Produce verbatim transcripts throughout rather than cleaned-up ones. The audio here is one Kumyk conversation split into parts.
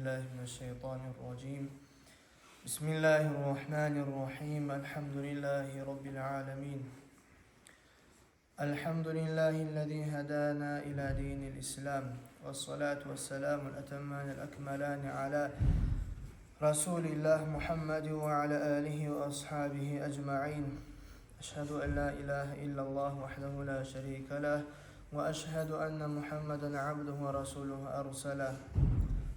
بالله من الشيطان الرجيم. بسم الله الرحمن الرحيم. الحمد لله رب العالمين. الحمد لله الذي هدانا إلى دين الإسلام، والصلاة والسلام الأتمان الأكملان على رسول الله محمد وعلى آله وأصحابه أجمعين. أشهد أن لا إله إلا الله وحده لا شريك له، وأشهد أن محمدا عبده ورسوله أرسله.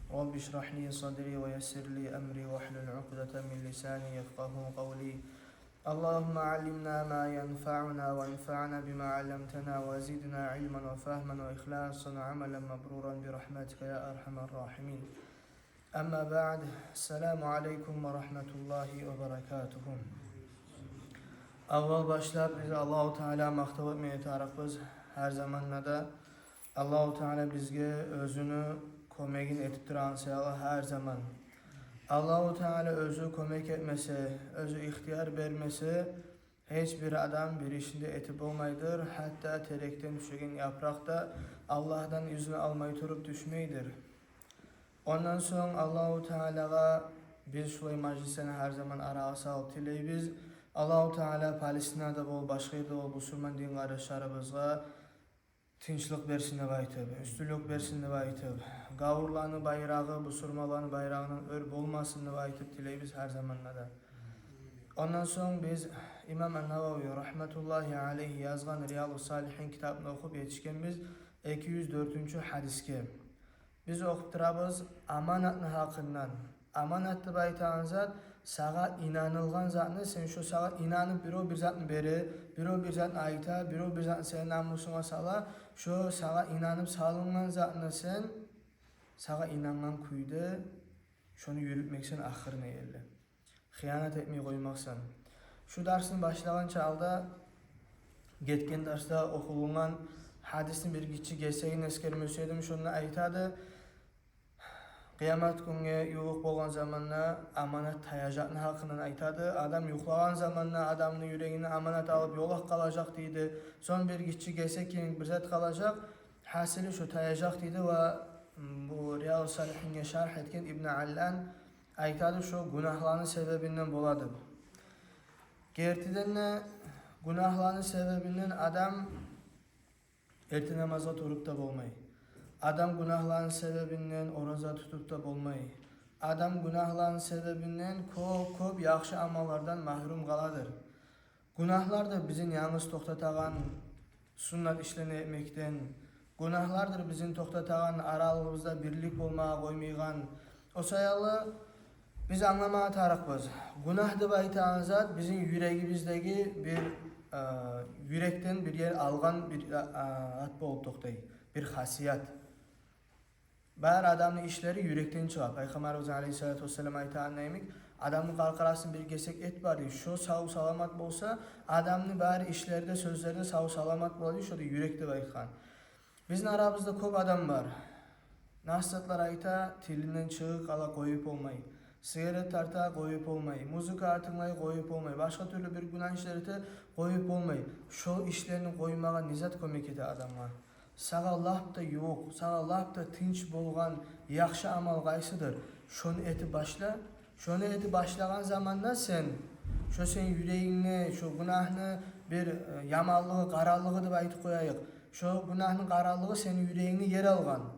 رب اشرح لي صدري ويسر لي أمري واحلل عقدة من لساني يفقهوا قولي. اللهم علمنا ما ينفعنا وانفعنا بما علمتنا وزدنا علما وفهما وإخلاصا وعملا مبرورا برحمتك يا أرحم الراحمين. أما بعد، السلام عليكم ورحمة الله وبركاته. Аввал башлап биз Аллагьу Таала макътав этмеге тарыкъбыз гьар заманда да. Аллагьу Таала бизге оьзюню кёмегин этип турагъан саялы гьар заман. Аллагьу Таала оьзю кёмек этмесе, оьзю ихтияр бермесе, гьеч бир адам бир ишни де этип болмайдыр, гьатта терекден тюшеген япыракъ да Аллагьдан изну алмай туруп тюшмейдир. Ондан сонг Аллагьу Таалагъа биз шулай мажлислени гьар заман арагъа салып тилейбиз. Аллагьу Таала Палестинада бол, башгъа ерде бол, бусурман дин къардашларыбызгъа тынчлыкъ берсин деп айтып, уьстюнлюк берсин деп айтып, гавурланы байрагъы бусурманланы байрагъындан оьр болмасын деп айтып тилейбиз гьар заманда да. Ондан сонг биз имам ан-Навави рагьматуллагьи алайгьи язгъан Риялу Салигьин китабын охуп етишгенбиз эки юз дёртюнчю гьадисге. Биз охуп турабыз аманатны гьакъындан. Аманат деп айтагъан зат сагъа инанылгъан затны, сен шо сагъа инанып биров бир затны бере, биров бир затны айта, биров бир затны сени намусунга сала, шо сагъа инанып салынгъан затны сен сагъа инангъан кюйде шону юрютмексен ахырына ерли. Хыянат этмей къоймакъсан. Шу дарсны башлагъанча алда гетген дарсда охулунгъан гьадисни бир гиччи гесегин эсгерме сюедим, шонда айтады, къыямат гюнге ювукъ болгъан заманда аманат таяжакъны гьакъындан айтады. Адам юхлагъан заманда адамны юрегине аманат алып ёлакъ къалажакъ дейди. Сонг бир гиччи гесек йимик бир зат къалажакъ. Гьасили шо таяжакъ дейди ва бу Риялу Салигьинге шаргь этген Ибн Аллан айтады, шо гюнагьланы себебинден бола деп. Гертиден де, гюнагьланы себебинден адам эрте намазгъа туруп да болмай. Адам гюнагьланы себебинден ораза тутуп да болмай. Адам гюнагьланы себебинден кёп-кёп яхшы амаллардан магьрюм къаладыр. Гюнагьлардыр бизин янгыз токътатагъан суннат ишлени этмекден. Гюнагьлардыр бизин токътатагъан, аралыгъыбызда бирлик болмагъа къоймайгъан. О саялы биз англамагъа тарыкъбыз. Гюнагь деп айтагъан зат бизин юрегибиздеги бир, э, юрекден бир ер алгъан бир, э, зат болуп токътай, бир хасият. Бар адамны ишлери юрекден чыгъа. Пайхаммарыбыз алайгьиссалату вассалам айтагъаны йимик, адамны къаркъарасын бир гесек эт бар дей, шо сав-саламат болса, адамны бары ишлери де, сёзлери де сав-саламат бола дей, шо да юрек деп айтгъан. Бизин арабызда кёп адам бар. Насигьатлар айта, тилинден чыгъып къала, къоюп болмай. Сигарет тарта, къоюп болмай. Музыка тынглай, къоюп болмай. Башгъа тюрлю бир гюнагь ишлер эте, къоюп болмай. Шо ишлени къоймагъа не зат кёмек эте адамгъа? Сагъа лап да ювукъ, сагъа лап да тынч болгъан яхшы амал къайсыдыр? Шону этип башла. Шону этип башлагъан заманда сен, шо сени юрегингде шо гюнагьны бир, э, яманлыгъы, къаралыгъы деп айтып къояйыкъ. Шо гюнагьны къаралыгъы сени юрегингде ер алгъан.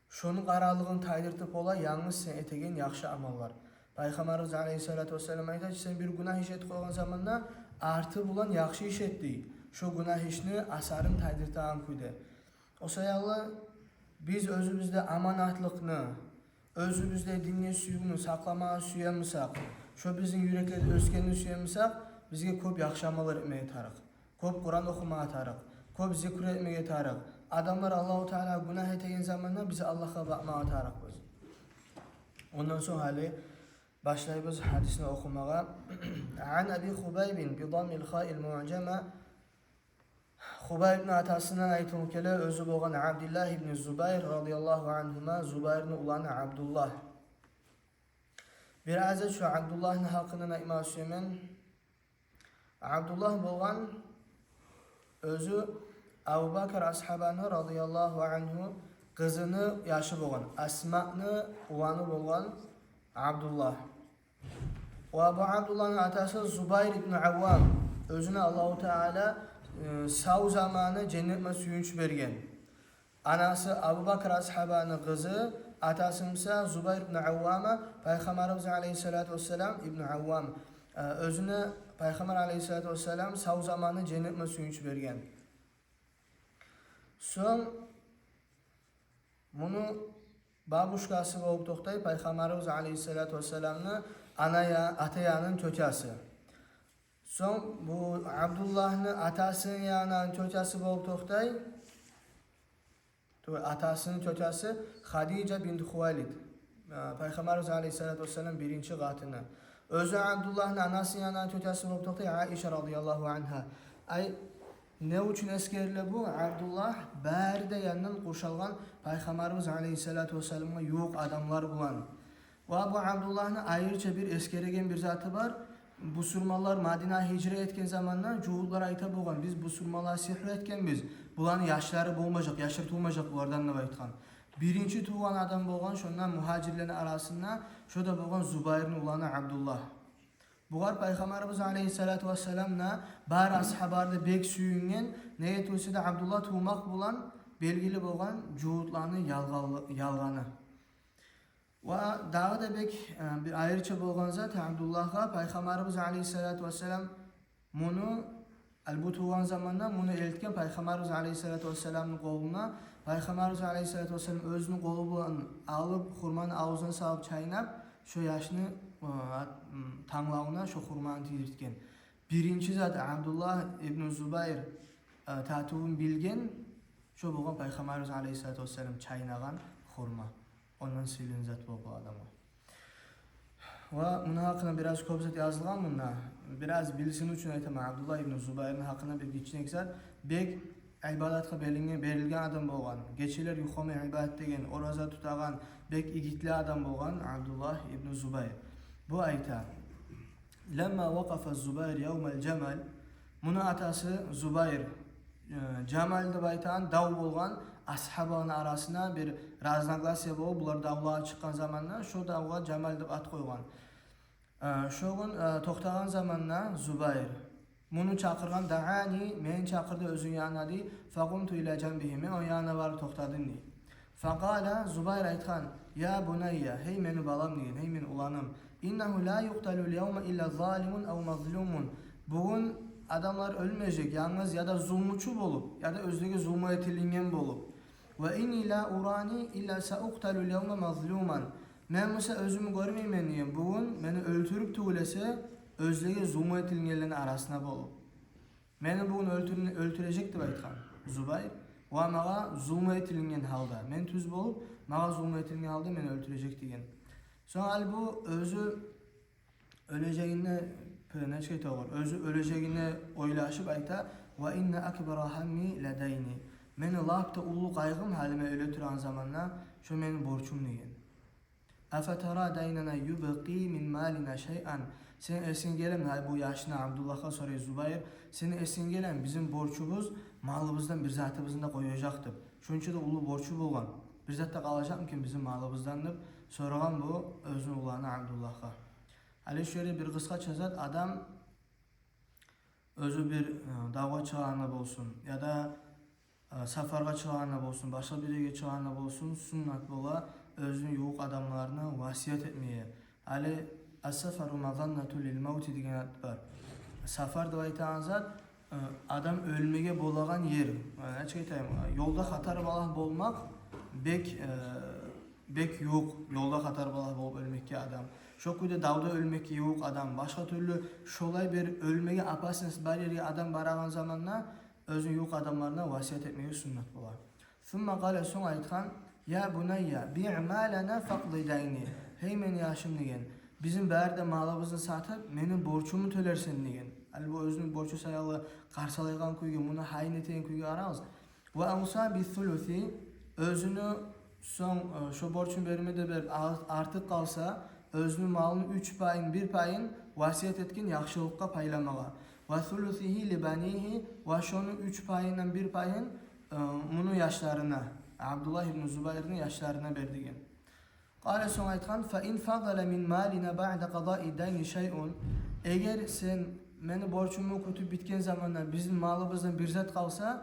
Шону къаралыгъын тайдыртып бола янгыз сен этеген яхшы амаллар. Пайхаммарыбыз алайгьиссалату вассалам айта чы, сен бир гюнагь иш этип къойгъан заманда арты булан яхшы иш эт дей. Шо гюнагь ишни асарын тайдыртагъан кюйде. О саялы биз оьзюбюзде аманатлыкъны, оьзюбюзде динге сюювню сакъламагъа сюе бусакъ, шо бизин юреклерде оьсгенни сюе бусакъ, бизге кёп яхшы амаллар этмеге тарыкъ. Кёп Къуран охумагъа тарыкъ, кёп зикру этмеге тарыкъ. Адамлар Аллагьу Таала гюнагь этеген заманда биз Аллагьгъа бакъмагъа тарыкъбыз. Ондан сонг гьали башлайбыз гьадисни охумагъа. Ан Аби Хубайбин би даммил хаил муъжама. Хубайбни атасындан айтылып геле, оьзю болгъан Абдуллагь ибн Зубайр радияллагьу ангьума, Зубайрны уланы Абдуллагь. Бир аз да шо Абдуллагьны гьакъындан айтмагъа сюемен. Абдуллагь болгъан оьзю Абубакр асгьабаны радияллагьу ангьу къызыны яшы болгъан, Асманы уланы болгъан Абдуллагь. Ва бу Абдуллагьны атасы Зубайр ибн Аввам. Оьзюне Аллагьу Таала, э, сав заманы женнетме сююнч берген. Анасы Абу Бакр асгьабаны къызы, атасы буса Зубайр ибн Аввама, Пайхаммарыбыз алейгьиссалату вассалам ибн Аввам, э, оьзюне Пайхаммар алейгьиссалату вассалам сав заманы женнетме сююнч берген. Сонг муну бабушкасы болуп токътай Пайхаммарыбыз алейгьиссалату вассаламны ана я-, ата янын тётясы. Сонг бу Абдуллагьны атасыны янын тётясы болуп токътай, ту-, атасыны тётясы Хадижа бинт Хувайлид, э, Пайхаммарыбыз алейгьиссалату вассалам биринчи къатыны. Оьзю Абдуллагьны анасыны янын тётясы болуп токътай Аиша радияллагьу ангьа. Ай, не учун эсгериле бу? Абдуллагь бары да янындан къуршалгъан Пайхаммарыбыз алейгьиссалату вассаламгъа ювукъ адамлар булан. Ва бу Абдуллагьны айрыча бир эсгереген бир заты бар. Бусурманлар Мадинагъа гьижра этген заманда жугьутлар айта болгъан: «Биз бусурманлагъа сигьру этгенбиз, буланы яшлары болмажакъ, яшыртылмажакъ булардан», — деп айтгъан. Биринчи тувгъан адам болгъан шондан мугьажирлени арасында, шо да болгъан Зубайрны уланы Абдуллагь. Бугъар Пайхаммарыбыз алейгьиссалату вассалам да, бар асгьабалар да бек сююнген, неге тюгюл эсе де Абдуллагь тувмакъ булан белгили болгъан жугьутланы ялгъанлы-, ялгъаны. Ва дагъы да бек, э, бир айрыча болгъан зат Абдуллагьгъа Пайхаммарыбыз алейгьиссалату вассалам муну, албу тувгъан заманда муну элтген Пайхаммарыбыз алейгьиссалату вассаламны къолуна. Пайхаммарыбыз алейгьиссалату вассалам оьзюню къолу булан алып, хурманы авзуна салып чайнап, шо яшны, э, ат-, м, танглавуна шо хурманы тийдиртген. Биринчи зат Абдуллагь ибн Зубайр, э, татывун билген, шо болгъан Пайхаммарыбыз алейгьиссалату вассалам чайнагъан хурма. Ондан сыйлы зат болуп адамгъа. Ва муну гьакъына бираз кёп зат язылгъан мунда. Бираз билсин учун айтаман, Абдуллагь ибн Зубайрны гьакъына бир гиччинек зат. Бек ибадатгъа берилген, берилген адам болгъан. Гечелер юхламай ибадат этеген, ораза тутагъан, бек игитли адам болгъан Абдуллагь ибн Зубайр. Бу айта: «Ламма вакъафа Зубайр явмал Жамал». Муну атасы Зубайр, э, Жамал деп айтагъан дав болгъан, асгьабаланы арасына бир разногласия болуп, булар давлагъа чыкъгъан заманда шо давгъа Жамал деп ат къойгъан. Э, шо гюн, э, токътагъан заманда Зубайр муну чакъыргъан, «Даани», мени чакъырды оьзюню янына, дей, «факъумту ила жанбигьи», мен ону янына барып токътадым, дей. Факъала, Зубайр айтгъан: «Я бунайя, гьей мени балам, — деген, — гьей мени уланым, — иннагьу ла юкъталул явма илла залимун ав мазлумун». Бугюн адамлар оьлмежек, янгыз яда зулмучу болуп, яда оьзлеге зулму этилинген болуп. «Ва инни ла урани илла саукъталул явма мазлуман». Мен буса оьзюмню гёрмеймен, — деген, — бугюн мени оьлтюрюп тюгюл эсе, оьзлеге зулму этилгенлени арасына болуп. Мени бугюн оьлтюрюн-, оьлтюрежек деп айтгъан Зубайр. Ва магъа зулму этилинген гьалда, мен тюз болуп, магъа зулму этилинген гьалда мени оьлтюрежек деген. Сонг гьали бу оьзю оьлежегине, п-, нечик айта огъар, оьзю оьлежегине ойлашып айта: «Ва инна акбара гьамми ла дайни». Мени лап да уллу къайгъым гьали мен оьле турагъан заманда шо мени борчум деген. «Афатара дайнана юбкъи мин малина шайъан?» Сени эсинге гелеми, гьай, бу яшына, Абдуллагьгъа сорай Зубайр, сени эсинге гелеми, бизин борчубуз малыбыздан бир затыбызны да къояжакъ деп. Шонча да уллу борчу болгъан. Бир зат да къалажакъмы экен бизин малыбыздан деп сорагъан бу оьзюню уланы Абдуллагьгъа. Гьали шу ерде бир къысгъача зат, адам оьзю бир, э, давгъа чыгъагъанда болсун, яда, э, сапаргъа чыгъагъанда болсун, башгъа бир ерге чыгъагъанда болсун, суннат бола оьзюню ювукъ адамларына васият этмеге. Гьали «Ас-сафару мазаннату лил мавти» деген зат бар. Сапар деп айтагъан зат, э, адам оьлмеге болагъан ер. Э, нечик айтайым, э, ёлда хатар-балагь болмакъ бек, э, бек ювукъ ёлда хатар-балагь болуп оьлмекге адам. Шо кюйде давда оьлмекге ювукъ адам. Башгъа тюрлю шолай бир оьлмеге опасность бар ерге адам барагъан заманда оьзюню ювукъ адамларына васият этмеге суннат бола. Сумма къала, сонг айтгъан: «Я бунайя, биъ малана факъди дайни». «Гьей мени яшым, — деген, — бизин бары да малыбызны сатып, мени борчумну тёлерсен», — деген. Гьали бу оьзюню борчу саялы къарсалайгъан кюйге, муну гьайын этеген кюйге къарагъыз. «Ва авса бис-сулуси», оьзюню сонг, э, шо борчун берме де берип, ар-, артыкъ къалса, оьзюню малыны уьч пайын, бир пайын васият этген яхшылыкъгъа пайламагъа. «Ва сулусигьи ли банигьи», ва шону уьч пайындан бир пайын, э, муну яшларына. Абдуллагь ибну Зубайрны яшларына бер деген. Къала, сонг айтгъан: «Фа ин фадала мин малина баъда къадаи дайни шайъун». Эгер сен мени борчумну кютюп битген заманда бизин малыбыздан бир зат къалса,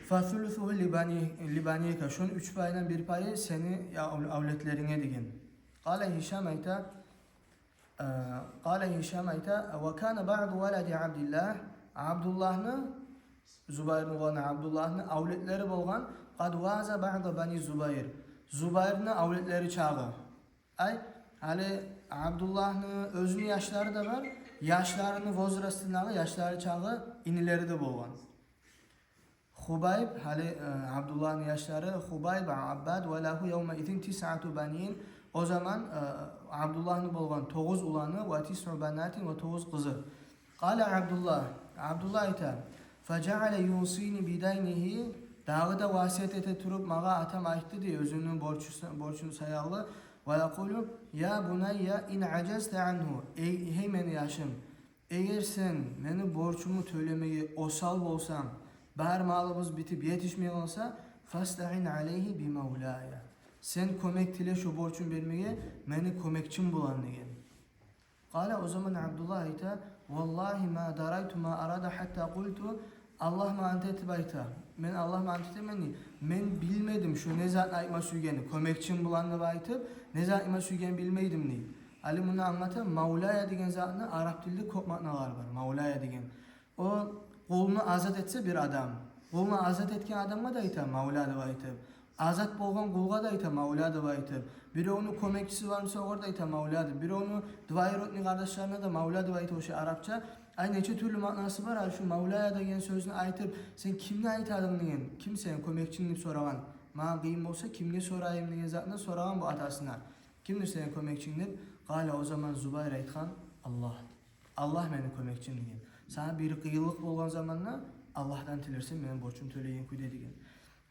«Фасулусугьу либани-, либаника», шону уьч пайындан бир пайы сени ав-, авлетлеринге деген. Къала Гьишам айта, э, къала Гьишам айта: «Ва кана баъду валади Абдиллагь», Абдуллагьны, Зубайрны уланы Абдуллагьны авлетлери болгъан, «къад ваза баъда бани Зубайр», Зубайрны авлетлери чагъы. Ай, гьали Абдуллагьны оьзюню яшлары да бар, яшларыны возрастындагъы, яшлары чагъы инилери де болгъан. Хубайб, гьали, э, Абдуллагьны яшлары Хубайб, Аббад, ва лагьу явмаизин тисъату банин. О заман, э, Абдуллагьны болгъан тогъуз уланы, ва тисъу банатин, ва тогъуз къызы. Къала Абдуллагь, Абдуллагь айта: «Фажаала юсини бидайнигьи», дагъы да васият эте туруп магъа атам айтды дей, оьзюню борчу-, борчуну саялы. «Ва якъулу: я бунайя, ин ажазта ангьу», эй, гьей мени яшым, эгер сен мени борчумну тёлемеге осал болсанг, бар малыбыз битип етишмей къалса, «фастаин алайгьи би мавлая», сен кёмек тиле шо борчун бермеге мени кёмекчим булан деген. Къала, о заман Абдуллагь айта: «Валлагьи ма дарайту ма арада хьатта къулту», Аллагьгъа ант этип айта, мен Аллагьгъа ант этемен дей, мен билмедим шо не затны айтма сюйгенни, кёмекчим булан деп айтып, не затны айтма сюйгенни билмейдим дей. Гьали муну англата, мавлая деген затны арап тилде кёп маъналар бар, мавлая деген. О къулну азат этсе бир адам, къулну азат этген адамгъа да айта мавля деп айтып, азат болгъан къулгъа да айта мавля деп айтып, биревню кёмекчиси бармы эсе, огъар да айта мавля деп, биревню двоюродный къардашларына да мавля деп айта, ошо арапча. Ай, нече тюрлю маънасы бар. Ай, шу мавляя деген сёзню айтып, сен кимни айтадынг деген, ким сени кёмекчинг деп сорагъан. Магъа къыйын болса, кимге сорайым деген затны сорагъан бу атасына. Кимдир сени кёмекчинг деп. Къала, о заман Зубайр айтгъан: Аллагь. Аллагь мени кёмекчим деген. Сагъа бир къыйынлыкъ болгъан заманда Аллагьдан тилерсен мени борчум тёлейген кюйде деген.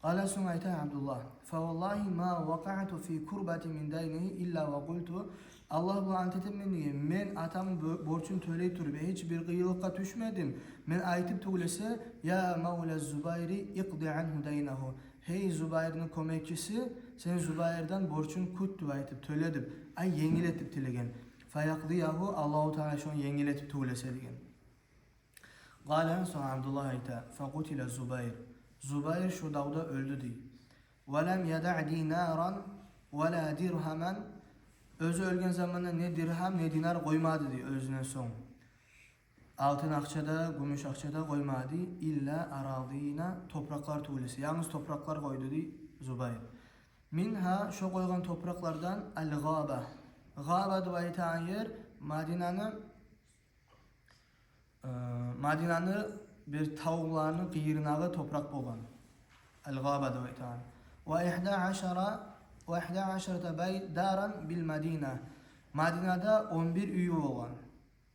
Къала, сонг айта Абдуллагь: «Фаваллагьи ма вакъаъту фи курбатин мин дайнигьи илла ва къулту». Аллагь булан ант этемен деген, мен атамны бо-, борчун тёлей туруп, гьеч бир къыйынлыкъгъа тюшмедим. Мен айтып тюгюл эсе: «Я мавля Зубайри, икъди ангьу дайнагьу». Гьей Зубайрны кёмекчиси, сен Зубайрдан борчун кют деп айтып, тёле деп, ай, енгил этип тилеген. «Фаякъдиягьу», Аллагьу Таала шону енгил этип тюгюл эсе деген. Къала, сонг Абдуллагь айта: «Факъутила Зубайр». Зубайр шо давда оьлдю дей. «Ва лам ядаъ динаран ва ла диргьаман». Оьзю оьлген заманда не диргьам, не динар къоймады дей оьзюнден сонг. Алтын акъча да, гюмюш акъча да къоймады. «Илла арадина», топуракълар тюгюл эсе. Янгыз топуракълар къойду дей Зубайр. «Мингьа», шо къойгъан топуракълардан, «ал-гъаба». Гъаба деп айтагъан ер Мадинаны Э, Мадинаны бир тавукъланы къыйырындагъы топуракъ болгъан. Ал-Гъаба деп айтагъан. «Ва ихда ашара, ва ихда ашарата бай-, даран бил Мадина». Мадинада он бир уьй болгъан.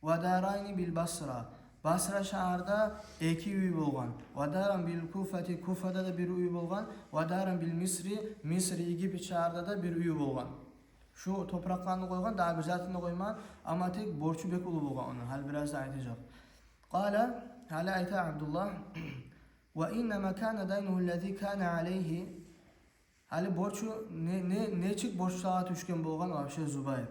«Ва дарайни бил Басра». Басра шагьарда эки уьй болгъан. «Ва даран бил Куфати», Куфада да бир уьй болгъан. «Ва даран бил Мисри», Мисри, Египет шагьарда да бир уьй болгъан. Шу топуракъланы къойгъан, дагъы бир затын да къоймагъан, амма тек борчу бек уллу болгъан ону. Гьали бираз да айтажакъ. Къала, гьали айта Абдуллагь: «Ва иннама кана дайнугьу ллази кана алайгьи». Гьали борчу, не, не, нечик борчлагъа тюшген болгъан вообще Зубайр?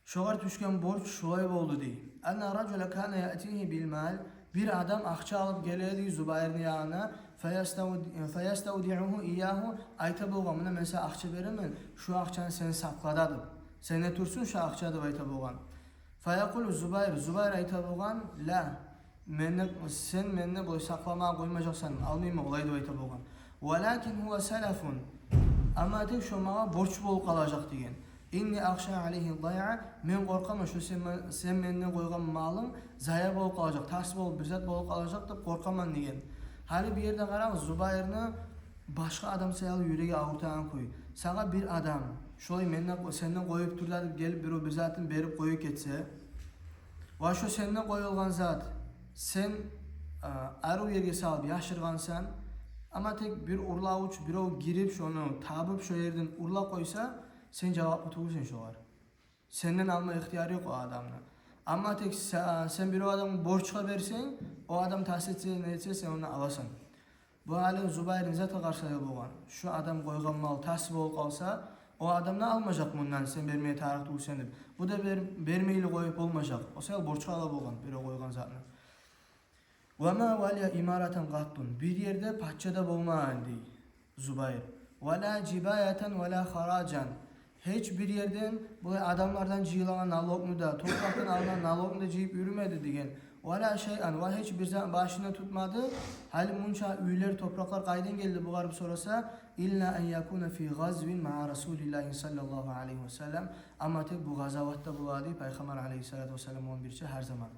Шогъар тюшген борч шулай болду дей. «Анна ражула кана яътигьи бил мал». Бир адам акъча алып геле дей Зубайрны янына. «Фаястав-, фаяставдиугьу иягьу», айта болгъан: «Муна, мен сагъа акъча беремен, шу акъчаны сен сакъла да», – деп. «Сенде турсун шу акъча», – деп айта болгъан. «Фаякъулу Зубайр», Зубайр айта болгъан: «Ла, мени, сен мени булай сакъламагъа къоймажакъсан, алмайман олай», – деп айта болгъан. «Валакин гьува салафун». Амма тек шо магъа борч болуп къалажакъ деген. «Инни ахша алайгьи дайъа», мен къоркъаман, шо сен, сен менден къойгъан малынг зая болуп къалажакъ, тас болуп, бир зат болуп къалажакъ деп къоркъаман деген. Гьали бу ерде къарагъыз, Зубайрны башгъа адам саялы юреги авуртагъан кюй. Сагъа бир адам, шолай менден, сенден къоюп тур да деп гелип, бирев бир затын берип къоюп гетсе, ва шо сенден къоюлгъан зат, сен, а, арив ерге салып яшыргъансан, амма тек бир урлавуч бирев гирип, шону табып, шо ерден урлап къойса, сен жаваплы тюгюлсен шогъар. Сенден алма ихтияр ёкъ о адамны. Амма тек се-, сен бирев адамгъа борчгъа берсенг, о адам тас этсе, не этсе, сен ону аласан. Бу гьали Зубайрны затгъа къаршы да болгъан. Шу адам къойгъан мал тас болуп къалса, о адам да алмажакъ мундан, сен бермеге тарыкъ тюгюлсен деп. Бу да бер-, бермейли къоюп болмажакъ. О саялы борчгъа ала болгъан бирев къойгъан затны. «Ва ма валия имаратан къаттун». Бир ерде пача да болмагъан, дей Зубайр. «Ва ла жибаятан ва ла харажан». Гьеч бир ерден, булай адамлардан жыйылагъан налогну да, топуракъдан алынгъан налогну да жыйып юрюмеди деген. «Ва ла шайъан», ва гьеч бир зат башына тутмады. Гьали мунча уьйлер, топуракълар къайдан гелди бугъар деп сораса, «илла ан якуна фи гъазвин маъа Расулиллагьи саллаллагьу алайгьи ва саллам». Амма тек бу гъазаватда бола эди Пайхаммар алайгьиссалату вассалам булан бирче гьар заман.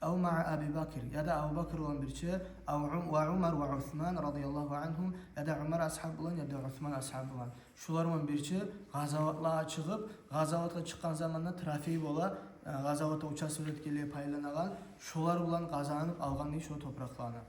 «Ав маъа Аби Бакр», яда Абу Бакр булан бирче, «ав Ум-, ва Умар ва Усман радияллагьу ангьум», яда Умар асгьаб булан, яда Усман асгьаб булан. Шулар булан бирче гъазаватлагъа чыгъып, гъазаватгъа чыкъгъан заманда трофей бола, э, гъазаватда участвовать этгенлеге пайланагъан, шулар булан къазанып алгъан дей шо топуракъланы.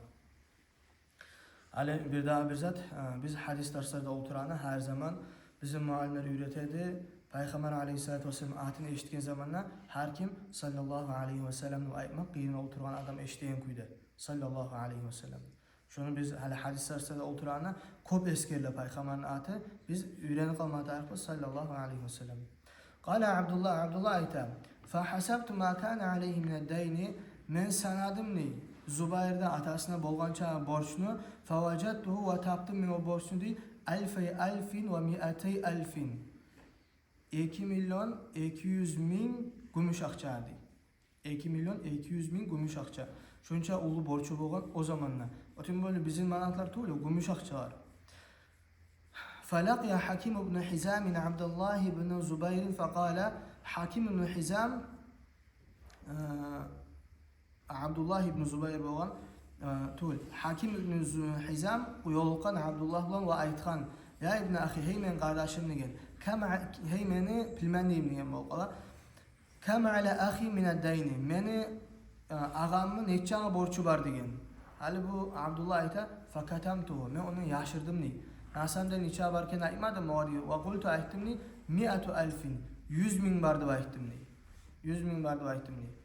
Гьали бирдагъы бир зат, э, биз гьадис дарсларда олтурагъанда гьар заман бизин муаллимлер уьйрете эди, Пайхаммар алайгьиссалату вассалам атын эшитген заманда гьар ким саллаллагьу алайгьи ва саллам деп айтмакъ къыйын, олтургъан адам эшитеген кюйде, саллаллагьу алайгьи ва саллам. Шону биз гьали гьадис дарсларда олтурагъанда кёп эсгериле Пайхаммарны аты, биз уьйренип къалма тарыкъбыз саллаллагьу алайгьи ва саллам. Къала Абдуллагь, Абдуллагь айта: «Фа гьасабту ма кана алайгьи мина дайни», мен санадым дей Зубайрда атасына болгъанча борчну, «фа важадтугьу», ва таптым мен о борчну дей, «альфай альфин ва миатай альфин», эки миллион эки юз минг гюмюш акъча дей. Эки миллион эки юз минг гюмюш акъча. Шонча уллу борчу болгъан о заманда. О тем более бизин манатлар тюгюл, гюмюш акъчалар. «Фа лакъия Гьаким ибну Гьизамин Абдуллагь ибну Зубайрин фа къала». Гьаким ибну Гьизам, э, Абдуллагь ибну Зубайр болгъан, э, тюгюл. Гьаким ибну Зу-, Гьизам ёлукъгъан Абдуллагь булан ва айтгъан: «Я ибна ахи, гьей мени къардашым», – деген. «Кам а-, гьей мени племяннигим», – деген болуп къала. «Кам ала ахи мина дайни?» Мени, э, агъамны нече ангъа борчу бар деген. Гьали бу Абдуллагь айта: «Фа катамтугьу», мен ону яшырдым дей. На самом деле нече бар экенин айтмадым огъар дей. «Ва къулту», айттым дей, «миату альфин», юз минг бар деп айттым дей. Юз минг бар деп айттым дей.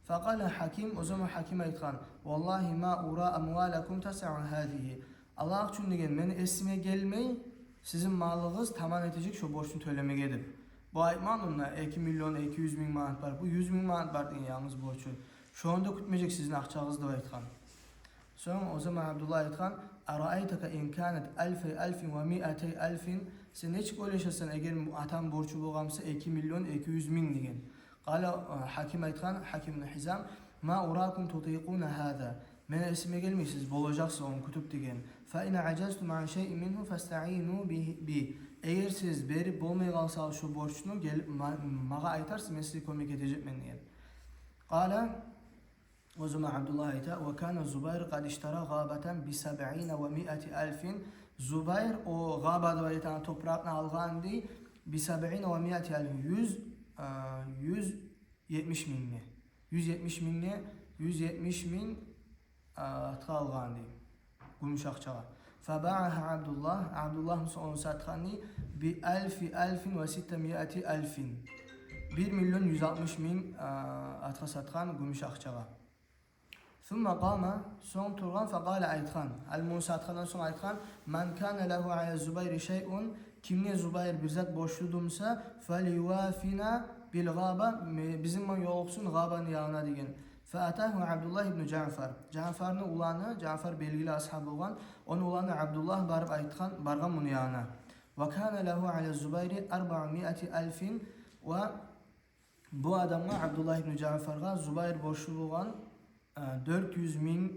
«Фа къала Гьаким», о заман Гьаким айтгъан: «Валлагьи ма ура амвалакум тасаъу гьазигьи». Аллагь учун деген, мени эсиме гелмей сизин малыгъыз таман этежек шо борчну тёлемеге деп. Бу айтмагъан онда эки миллион эки юз минг манат бар, бу юз минг манат бар деген янгыз борчу. Шону да кютмежек сизин акъчагъыз деп айтгъан. Сонг о заман Абдуллагь айтгъан: «Араайтака ин канат альфай альфин ва миатай альфин?» Сен нечик ойлашасан, эгер атам борчу болгъан буса эки миллион эки юз минг деген. Къала, э, Гьаким айтгъан, Гьаким ибну Гьизам: «Ма уракум тутикъуна гьаза». Мени эсиме гелмей сиз болажакъсыз ону кютюп деген. «Фа ин ажазтум ан шайин мингьу фастаину би, би». Эгер сиз берип болмай къалсагъыз шо борчну, гелип ма-, магъа айтарсыз, мен сизге кёмек этежекмен деген. Къала, о заман Абдуллагь айта: «Ва кана Зубайр къад иштара гъабатан би сабъина ва миати альфин». Зубайр о гъаба деп айтагъан топуракъны алгъан дей, би сабъина ва миати альфин, юз, э, юз етмиш мингге. Юз етмиш мингге, юз етмиш минг, а, атгъа алгъан дей. Гюмюш акъчагъа. «Фа баагьа Абдуллагь», Абдуллагь буса ону сатгъан дей, «би альфи альфин ва ситта миати альфин». Бир миллион юз алтмыш минг, а, атгъа сатгъан гюмюш акъчагъа. «Сумма къама», сонг тургъан, «фа къала», айтгъан. Гьали муну сатгъандан сонг айтгъан: «Ман кана лагьу ала Зубайри шайъун», кимге Зубайр бир зат борчлу буса, «фалювафина бил гъаба», ме-, бизин булан ёлукъсун гъабаны янына деген. «Фа атагьу Абдуллагь ибну Жаъфар». Жаъфарны уланы, Жаъфар белгили асгьаб болгъан, ону уланы Абдуллагь барып айтгъан, баргъан муну янына. «Ва кана лагьу ала Зубайри арбаъу миати альфин», ва бу адамгъа, Абдуллагь ибну Жаъфаргъа, Зубайр борчлу болгъан, э, дёрт юз минг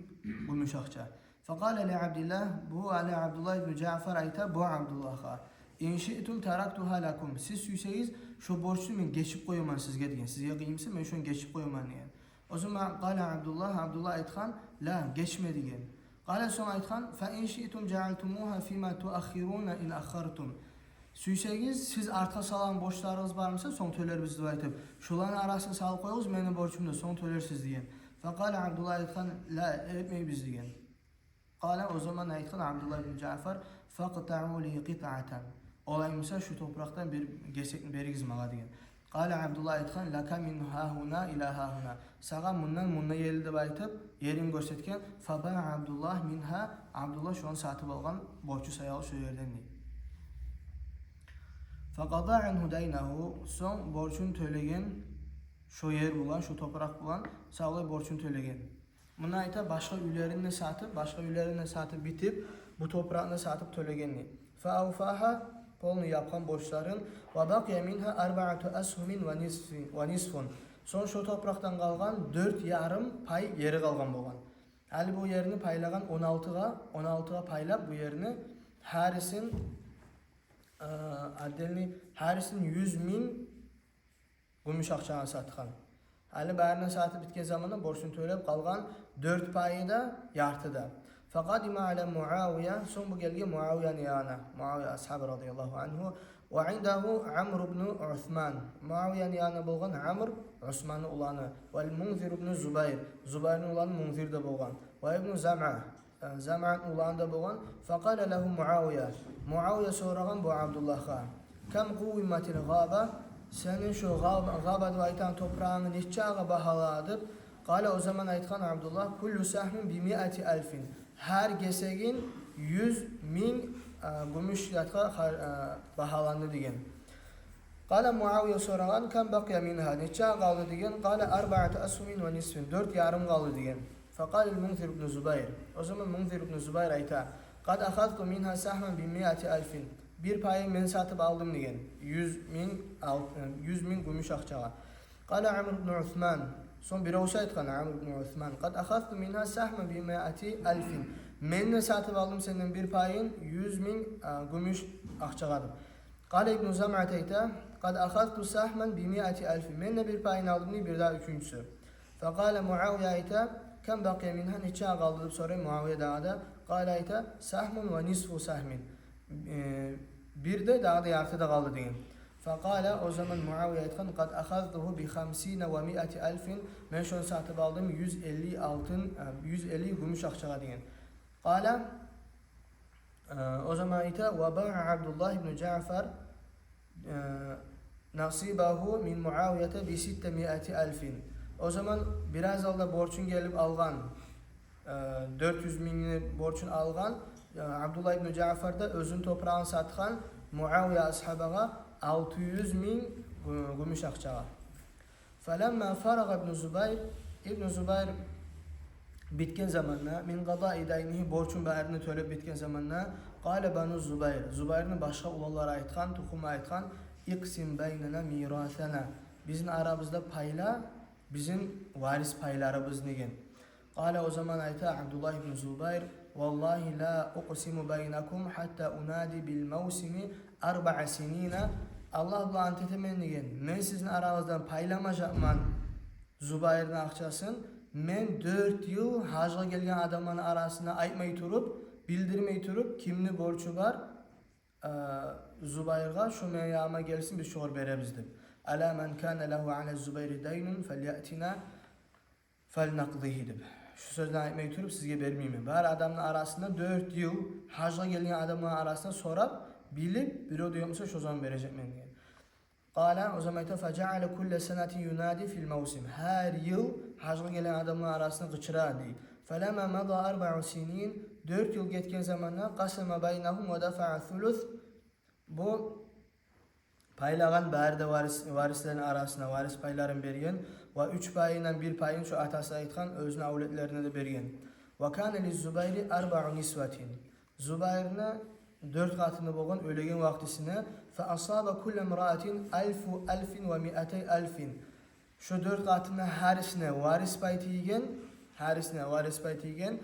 гюмюш акъча. «Фа къала ли Абдиллагь», бу гьали Абдуллагь ибну Жаъфар айта бу Абдуллагьгъа: «Ин шиътум тарактугьа лакум». Сиз сюйсегиз, шо борчну мен гечип къояман сизге деген. Сизге къыйын буса, мен шону гечип къояман деген. О заман къала Абдуллагь, Абдуллагь айтгъан: «Ла, гечме», – деген. Къала, сонг айтгъан: «Фа ин шиътум жаъалтумугьа фима туаххируна ин аххартум». Сюйсегиз, сиз артгъа салгъан борчларыгъыз бар буса, сонг тёлербиз деп айтып, шоланы арасына салып къоюгъуз мени борчумну да, сонг тёлерсиз деген. Фа къала Абдуллагь, айтгъан: «Ла, этмейбиз», – деген. Къала, о заман айтгъан Абдуллагь ибну Жаъфар: «Факътаъу ли къитъатан». Олай буса, шу топуракъдан бир гесекни беригиз магъа деген. Къала Абдуллагь айтгъан: «Лака мин гьагьуна ила гьагьуна». Сагъа мундан мунда ерли деп айтып, ерин гёрсетген. Фабаа Абдуллагь мингьа, Абдуллагь шону сатып алгъан, борчу саялы шо ерден дей. Факъада ангьу дайнагьу, сонг борчун тёлеген, шо ер булан, шо топуракъ булан савлай борчун тёлеген. Муна айта, башгъа уьйлерин де сатып, башгъа уьйлерин де сатып битип, бу топуракъны сатып тёлеген дей. Фаавфагьа, полный япгъан борчларын. Ва бакъия мингьа арбаату асгьумин ва нисфин, ва нисфун. Сонг шо топуракъдан къалгъан дёрт ярым пай ери къалгъан болгъан. Гьали бу ерни пайлагъан он алтыгъа, он алтыгъа пайлап бу ерни, гьарисин, э, отдельный, гьарисин юз минг гюмюш акъчагъа сатгъан. Гьали барын да сатып битген заманда борчун тёлеп къалгъан дёрт пайы да, ярты да. Факъадима ала Муавия, сонг бу гелген Муавияны янына. Муавия асгьаб радияллагьу ангьу. Ва индагьу Амр ибну Усман. Муавияны янында болгъан Амр, Усманны уланы. Вал Мунзир ибну Зубайр. Зубайрны уланы Мунзир де болгъан. Ва ибну Замъа. Замъаны уланы да болгъан. Факъала лагьу Муавия. Муавия сорагъан бу Абдуллагьгъа: «Кам къуввиматил гъаба?» Сени шо гъаба, гъаба деп айтагъан топурагъынгны нечагъа багьалады? Къала, о заман айтгъан Абдуллагь: «Куллу сагьмин би миати алфин». Гьар гесегин юз минг, а, гюмюш затгъа хар-, а, багьаланды деген. Къала Муавия сорагъан: «Кам бакъия мингьа?» Нечагъа къалды деген. Къала: «Арбаату асгьумин ва нисфин». Дёрт ярым къалды деген. Факъала ал Мунзир ибну Зубайр. О заман Мунзир ибну Зубайр айта: «Къад ахазту мингьа сагьман би миати алфин». Бир пайын мен сатып алдым деген. Юз минг ал-, юз минг гюмюш акъчагъа. Къала Амр ибну Усман. Сонг биревсю айтгъан, Амр ибну Усман: «Къад ахазту мингьа сагьман би миати алфин». Мен де сатып алдым сенден бир пайын юз минг, а, гюмюш акъчагъа деп. Къала Ибну Замъа айта: «Къад ахазту сагьман би миати алфин». Мен де бир пайын алдым дей, бир дагъы уьчюнчюсю. Факъала Муавия айта: «Кам бакъия мингьа?» Нечагъа къалды деп сорай Муавия дагъы да. Къала айта: «Сагьмун ва нисфу сагьмин». Э, бир де, дагъы да ярты да къалды деген. Факъала, о заман Муавия айтгъан: «Къад ахазтугьу би хамсина ва миати алфин». Мен шону сатып алдым юз элли алтын, э, юз элли гюмюш акъчагъа деген. Къала, э, о заман айта: «Ва баа Абдуллагь ибну Жаъфар, э, насибагьу мин Муавията би ситта миати алфин». О заман бираз алда борчун гелип алгъан, э, дёрт юз мингни борчун алгъан, э, Абдуллагь ибну Жаъфар да оьзюню топурагъын сатгъан Муавия асгьабагъа алты юз минг гю-, гюмюш акъчагъа. Фаламма фарагъа Ибну Зубайр, Ибну Зубайр битген заманда, мин къадаи дайнигьи, борчун барын да тёлеп битген заманда, къала Бану Зубайр, Зубайрны башгъа уланлары айтгъан, тухуму айтгъан: «Икъсим байнана мирасана». Бизин арабызда пайла бизин варис пайларыбызны деген. Къала, о заман айта Абдуллагь ибну Зубайр: «Валлагьи ла укъсиму байнакум хьатта унади бил мавсими арбаа синина». Аллагь булан ант этемен деген, мен сизин арагъыздан пайламажакъман Зубайрны акъчасын, мен дёрт йыл гьажгъа гелген адамланы арасында айтмай туруп, билдирмей туруп, кимни борчу бар, э, Зубайргъа, шо мени яныма гелсин, биз шогъар беребиз деп. «Ала ман кана лагьу ала Зубайри дайнун фальяътина фальнакъдигьи» деп. Шо сёзню айтмай туруп, сизге бермеймен. Бар адамны арасында, дёрт йыл гьажгъа гелген адамланы арасында сорап, билип, бирев де ёкъ буса, шо заман бережекмен деген. Къала, о заман айта: «Фажаала кулла санатин юнади фил мавсим». Гьар йыл гьажгъа гелген адамланы арасында къычыра дей. «Фаламма мада арбау синин», дёрт йыл гетген заманда, «къасама байнагьум ва дафаа сулус». Бу пайлагъан бары да варис-, варислени арасына варис пайларын берген ва уьч пайындан бир пайын шо атасы айтгъан оьзюню авлетлерине де берген. «Ва кана ли Зубайри арбау нисватин». Зубайрны дёрт къатыны болгъан оьлеген вакътисине. «Фа асаба кулла мраатин алфу алфин ва миатай алфин». Шо дёрт къатынны гьарисине варис пай тийген, гьарисине варис пай тийген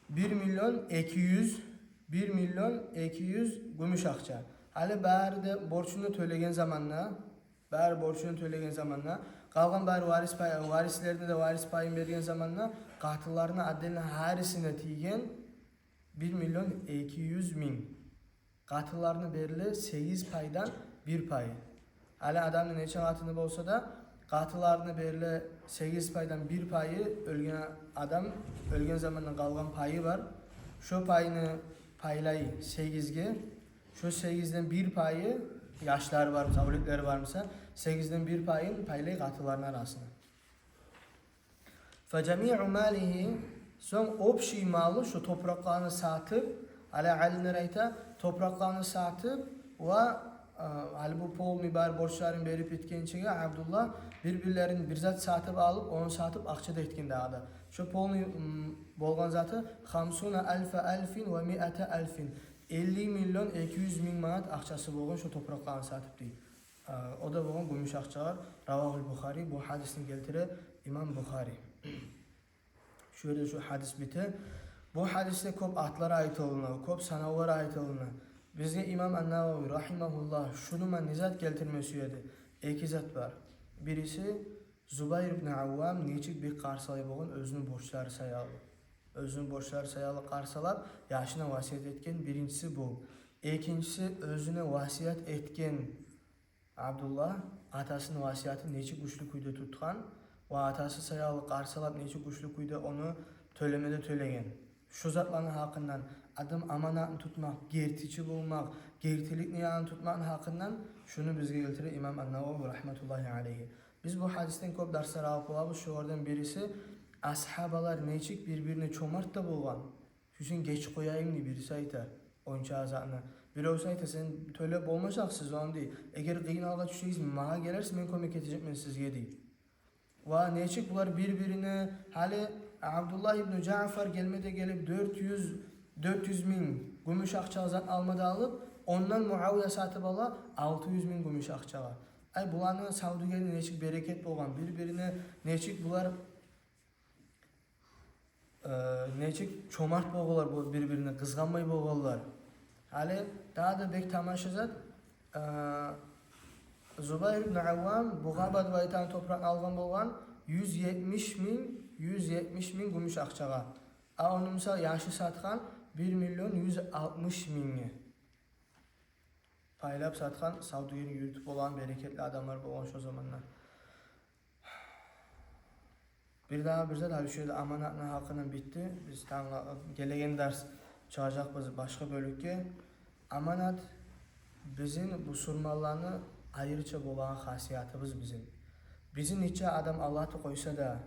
бир миллион эки юз, бир миллион эки юз гюмюш акъча. Гьали бары да борчуну тёлеген заманда, бары борчуну тёлеген заманда, къалгъан бары варис пай, варислерине де варис пайын берген заманда, къатынларына отдельно гьарисине тийген бир миллион эки юз минг. Къатынларына бериле сегиз пайдан бир пайы. Гьали адамны нече къатыны болса да, къатынларына бериле сегиз пайдан бир пайы, оьлген адам, оьлген заманда къалгъан пайы бар. Шо пайны пайлай сегизге, шо сегизден бир пайы яшлары бар буса, авлетлери бар буса, сегизден бир пайын пайлай къатынларыны арасына. Фажамиу малигьи, сонг общий малы, шо топуракъланы сатып, гьали алимлер айта, топуракъланы сатып ва, э, гьали бу полный бар борчларын берип битгенчеге Абдуллагь бир-бирлерин бир зат сатып алып, ону сатып акъча да этген дагъы да. Шо полный, м, болгъан заты хамсуна альфа альфин ва миата альфин. Элли миллион эки юз минг манат акъчасы болгъан шо топуракъланы сатып дей. А, о да болгъан гюмюш акъчагъа. Равагьул Бухари, бу гьадисни гелтире имам Бухари. Шо ерде шо гьадис бите. Бу гьадисде кёп атлар айтылына, кёп санавлар айтылына. Бизге имам Ан-Навави рагьимагьуллагь шуну ман не зат гелтирме сюеди? Эки зат бар. Бириси Зубайр ибн Аввам нечик бек къарсалай болгъан оьзюню борчлары саялы. Оьзюню борчлары саялы къарсалап, яшына васият этген, биринчиси бу. Экинчиси, оьзюне васият этген Абдуллагь атасыны васиятын нечик гючлю кюйде тутгъан ва атасы саялы къарсалап, нечик гючлю кюйде ону тёлеме де тёлеген. Шу затланы гьакъындан, адам аманатны тутмакъ, гертичи болмакъ, гертиликни янын тутмакъны гьакъындан шуну бизге гелтире имам Ан-Навави рагьматуллагьи алайгьи. Биз бу гьадисден кёп дарслар алып болабыз. Шолардан бириси, асгьабалар нечик бир-бирине чомарт да болгъан. Шо учун геч къояйым дей бириси айта онча затны. Биревсю айта, сен тёлеп болмажакъсыз ону дей. Эгер къыйын гьалгъа тюшсегиз, магъа гелерсиз, мен кёмек этежекмен сизге дей. Ва нечик булар бир-бирине, гьали Абдуллагь ибну Жаъфар гелме де гелип дёрт юз, дёрт юз минг гюмюш акъчагъа зат алма да алып, ондан Муавия сатып ала алты юз минг гюмюш акъчагъа. Ай, буланы савдюгерини нечик берекет болгъан, бир-бирине нечик булар э, нечик чомарт болгъанлар, бу бир-бирине къызгъанмай болгъанлар. Гьали дагъы да бек тамаша зат, э, Зубайр ибн Аввам Бугъаба деп айтагъан топуракъны алгъан болгъан юз етмиш минг, юз етмиш минг гюмюш акъчагъа. А ону, мисал, яшы сатгъан бир миллион юз алтмыш мингге. Пайлап сатгъан, савдюгерин юрютюп болгъан, берекетли адамлар болгъан шо заманда. Бир дагъы бир зат, гьали шо ерде аманатны гьакъындан битди. Биз тангла-, гелеген дарс чыгъажакъбыз башгъа бёлюкге. Аманат бизин, бусурманланы, айрыча болагъан хасиятыбыз бизин. Бизин нече адам алдатып къойса да,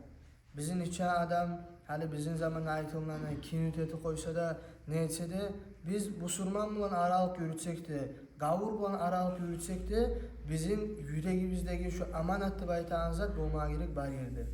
бизин нече адам, гьали бизин заманда айтылгъаны, кинут этип къойса да, не этсе де, биз бусурман булан аралыкъ юрютсек де, гавур булан аралыкъ юрютсек де, бизин юрегибиздеги шо аманат деп айтагъан зат болмагъа герек бар ерде.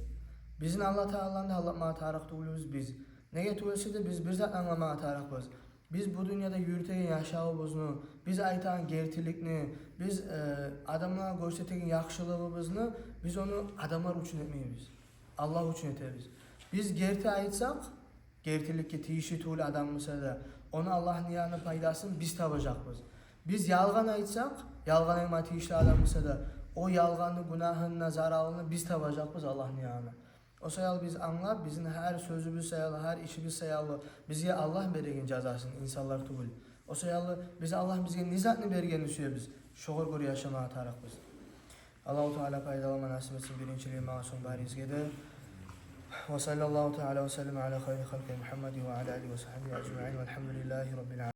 Бизин Аллагь Тааланы да алдатмагъа тарыкъ тюгюлбюз биз. Неге тюгюл эсе де, биз бир зат англамагъа тарыкъбыз. Биз бу дюньяда юрютеген яшавубузну, биз айтагъан гертиликни, биз, э, адамлагъа гёрсетеген яхшылыгъыбызны, биз ону адамлар учун этмейбиз. Аллагь учун этебиз. Биз герти айтсакъ, гертиликге тийишли тюгюл адам буса да, ону Аллагьны янына пайдасын биз табажакъбыз. Биз ялгъан айтсакъ, ялгъан айтма тийишли адам буса да, о ялгъанны гюнагьын, заралын биз табажакъбыз Аллагьны янына. О саялы биз англап, бизин гьар сёзюбюз саялы, гьар ишибиз саялы бизге Аллагь береген жазасын, инсанлар тюгюл. О саялы биз Аллагь бизге не затны бергенин сюебиз, шогъар гёре яшамагъа тарыкъбыз. Аллагьу Таала пайдаланма насип этсин биринчилей магъа, сонг баригизге де. Ва саллаллагьу таала ва саллам ала хайри халкъи Мугьаммадин ва ала алигьи ва сагьбигьи ажмаин. Валгьамдулиллагьи раббил аламин.